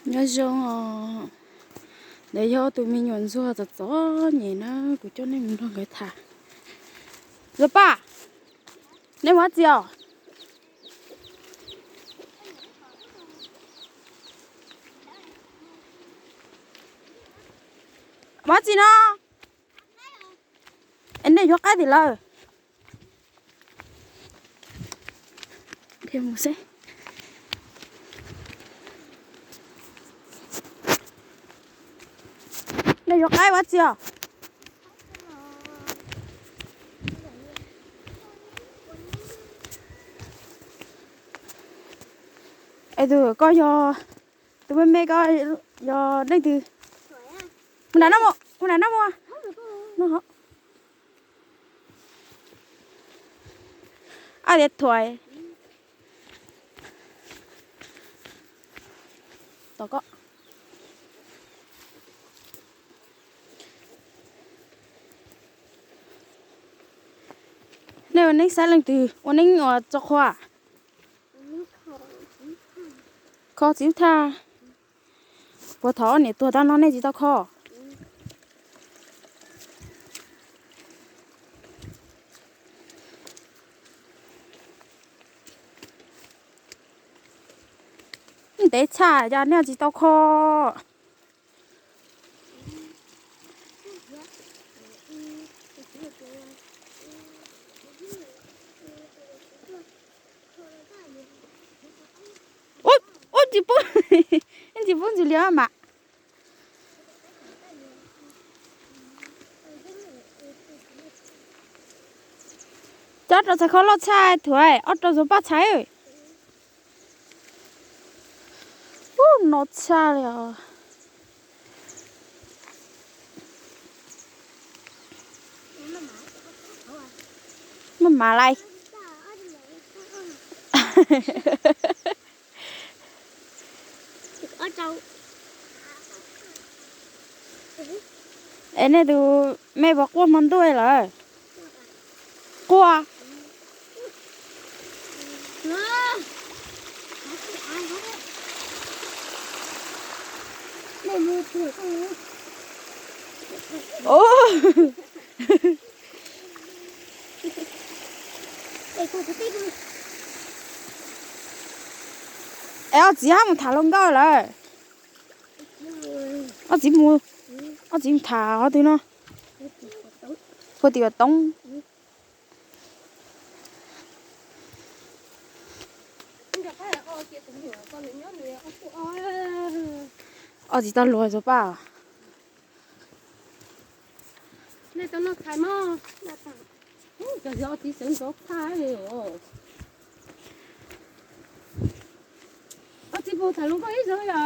Nyob zoo os, ntawd yog tus me nyuam ntsuag txom txom nyem na, kuv coj nej mus nrog nkawd tham. Zov Paj, nej mus dab tsi os? Mus dab tsi no? Nej yuav qaib tim lawm. Nej yuav qaib ua dab tsi os? Es tus koj yog, tus me me koj yog leej twg? Mus nram no mus, mus nram no mus. No hov. Ab, tias thuam. Tom koj. Nej ua neeb saib leej twg ua neeb ua tso qhua? Kho txiv thaj. Puas thov niam tuag tag no nej tsis tau kho? Ntev tshaj, yog nej tsis tau kho. Ub, ub, tsis pub, tsis pub ntxim li mas. Cov rau txhais kho loj tshaj thuam, ob rau Zov Paj txhais. Ub, no tshaj li os. Maj mam lais. Es nej tus me puas quaj hmo ntuj lawm? Quaj. Es ob txiv hab mus tham hluas nkauj lawm? Ob txiv mus, ob txiv mus tham qhov twg no? Puag tim Vam Toob. Ob txiv tau luag Zov Paj. Nej tau noj tshais mog. Cov ob txiv sawv ntxov phaj os. Ob txiv puas tham hluas nkauj ib zaug yom?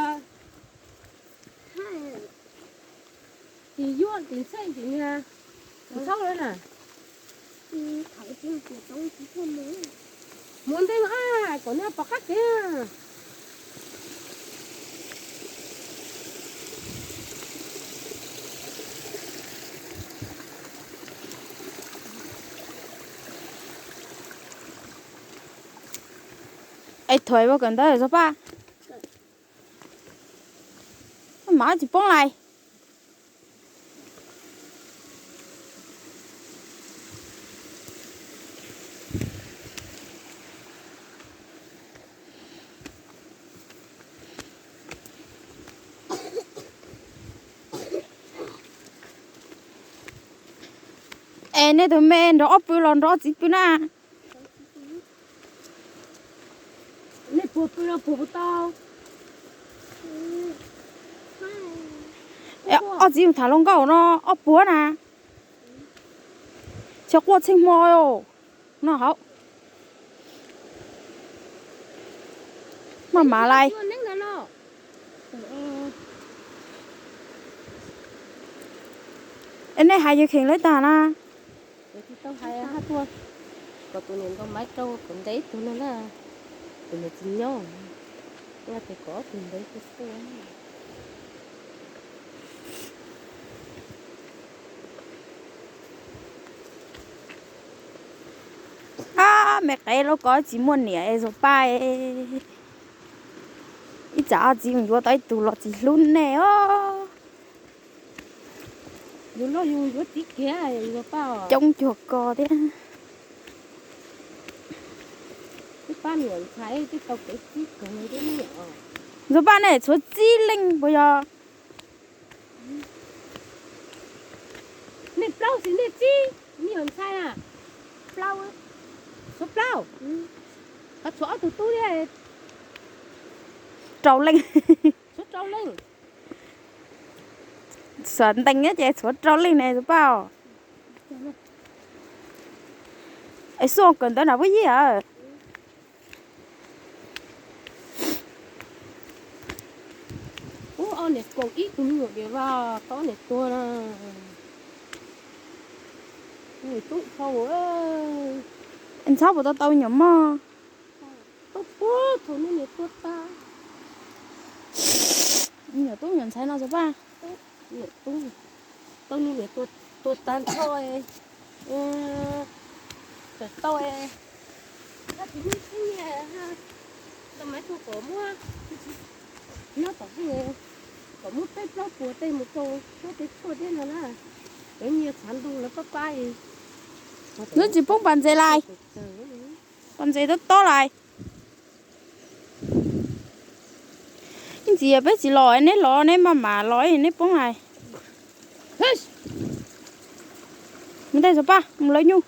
Tim yuaj tim ntxheb tim niag txhaub lawm na. Mus ntej mas kom nej pom qab kev. Es thuam ua kawm ntawv Zov Paj. Maj mam tsis poob lais. Es nej tus me nrov ob pw los nrov txiv pw na? Nej puas pw los puas puas tau? Ob txiv mus tham hluas nkauj no ob puas na. Tsis quaj txheej hmo no hauv. Maj mam lais. Es nej hais yawg Kheem lawv tag na? Tsis tau hais, hab tuaj kom tus niam ntaus maiv rau kom ntes ib tug no na. Tus niam tsis nyob, nyob ces kom ob tug ntes ib tug tuaj. Ab, me qev lauj, koj tsis muaj niam es Zov Paj, ib Cas txiv yuav tau ib tug los tsis hlub nej os. Coob cuag ko thiab. Ntxuav Paj, nej tshuav tsib leej puas yog? Nej plaub xwb nej tsib, me nyuam ntxhais na? Plaub, tshuav plaub. Ho tshuav ob tug tub thiab. Rau leej. Tshuav rau leej. Xav ntees ces tshuav rau leej ne Ntxuav Paj. Es xub kawm ntawv na puab yig a. Ub, ob niam kaum ib tug me nyuam diam vaj, tau ob niam tuag na. Niam tub dhau. Ntxhab puas tau tau me nyuam mog? Tau puag thaum niam tuag tag. Me nyuam tub me nyuam ntxhais no Ntxuav Paj. Niam tub, tau niam tuag tag nrho. Tawm tau, tsis muaj txiv, tau Maiv Tuag kom muab, nyob tom, kom muab peb plaub puas tej mus rau nyob tej tshuaj thiab no na. Cov nyiaj tshav ntuj lawv pab pab. Lub tsis poob pas ntses lais, pas ntses tob tob lais. Ib ntsis peb tsis los neb los neb maj mam los neb poob lais. Mus ntej Ntxuav Paj mus lawv nyuj.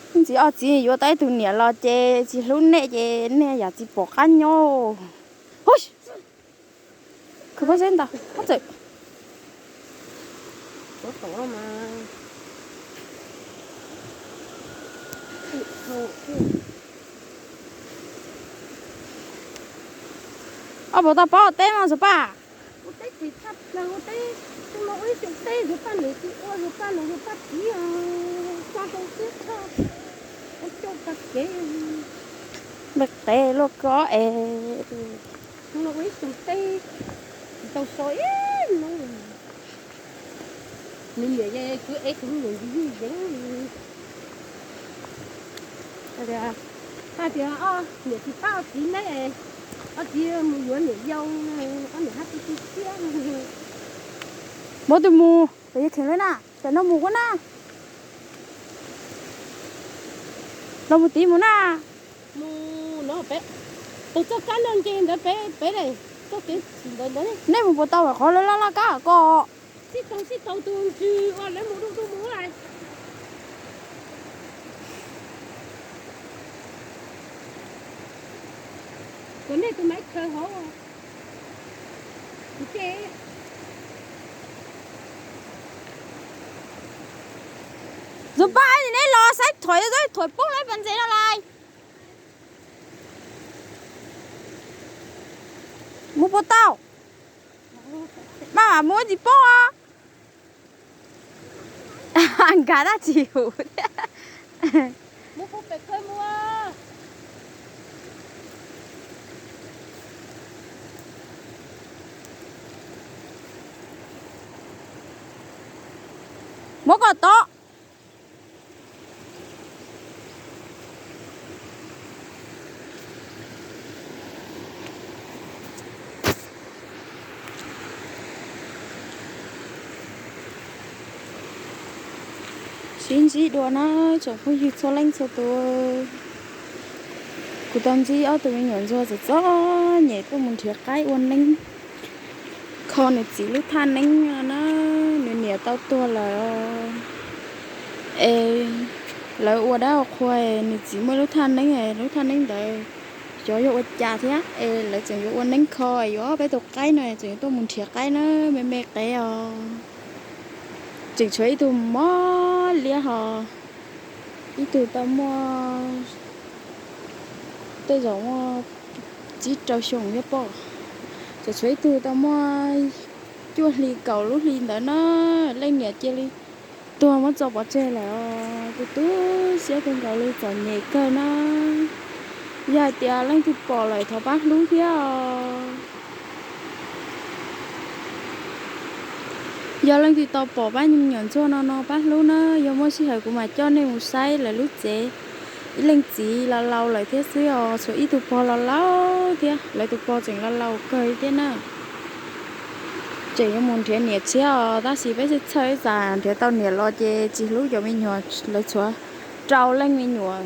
Ib ntsis ob txiv yuav tau ib tug niam los ces tsis hlub nej ces nej yam tsis pom qab nyob. Hu, khwv pob zeb ntag ob txawm. Ob puas tau paub teb no Ntxuav Paj? Ua teb ces tshaj plaws ua teb, ua ib xyoos teb Ntxuav Paj nws tsis ua, Ntxuav Paj nws Ntxuav Paj tiv, tso rau siab tshaj, ua coj tag kev. Npaj qev luaj ko es. Ua ib xyoos teb tsis tau so ib hnub. Nws niam ces kwv ev tus me nyuam ntsis yeej yeev. Hais tias, hais tias, o, niam tsis pab ob txiv neb, ob txiv mus yuav niam yau, ob niam hab tib tib siab. Muab tus mus, peb yuav kheev lawm na, peb no mus ua na. Los mus tiv mus na. Mus no peb, tus txoj kab no nce ntawd peb, peb daim txoj kev ntawd ntawd. Nej mus puas tau qhov lawv laj laj kab ko? Sib tau sib tau tus ntsws uas lawv mus dub dub mus lawm. Kom nej tus maiv khaws hauv. Ces Ntxuav Paj, neb los saib thuam, thuam poob lawm pas ntses no lais. Mus puas tau? Maj mam mus tsis poob os. Nkag dab tsi huv thiab. Muab kom tau. Sib ntsib dua na tsoom phooj ywg txhua leej txhua tus. Kuv tau ntsib ob tug me nyuam ntsuag txom txom nyem tuaj mus nrhiav qaib ua neeb kho nws txiv lub thaj neeb na. Nws niam tau tuag lawm es lawv ua dab ua qhua, nws txiv muaj lub thaj neeb, lub thaj neeb ntawd xyov yog ua cas thiab es lawv tseem yuav ua neeb kho, yuav peb tus qaib no tseem yuav tuaj mus nrhiav qaib na, me me qev os. Tseem tshuav ib tug mob liab hos, ib tug tau muaj, tej zaum muaj tsib rau xyoo thiab pob. Tseem tshuav ib tug tau muaj cuaj hli kaum lub hli ntawd na, leej niam cia li tuag muab tso pov tseg lawm os. Tu tu siab kawg nkaus li, txom nyem kawg na. Yog hais tias leej twg pom lawm thov pab hlub thiab os. Yog leej twg tau pom pab me nyuam ntsuag no no pab hlub na, yog muaj sij hawm kuv mam coj nej mus saib lawv lub tsev. Ib leej txiv laus laus lawm thiab xwb os, tshuav ib tug pog laus laus thiab, lawv tus pog tseem laus laus kawg thiab na. Tseem yuav mus nrhiav niam tshiab os, tab sis peb txhawj txhawj ib tsam nrhiav tau niam los ces tsis hlub cov me nyuam, lawv tshuav rau leej me nyuam.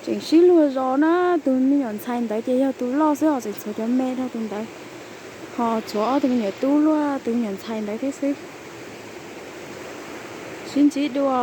Tseem sib luag zos na, tus me nyuam ntxhais ntawd ces yog tus loj xwb os, tseem tshuav cov me rau tus ntawd. Ho tshuav ob tug me nyuam tub luaj tus me nyuam ntxhais ntawd thiab xwb. Sib ntsib dua.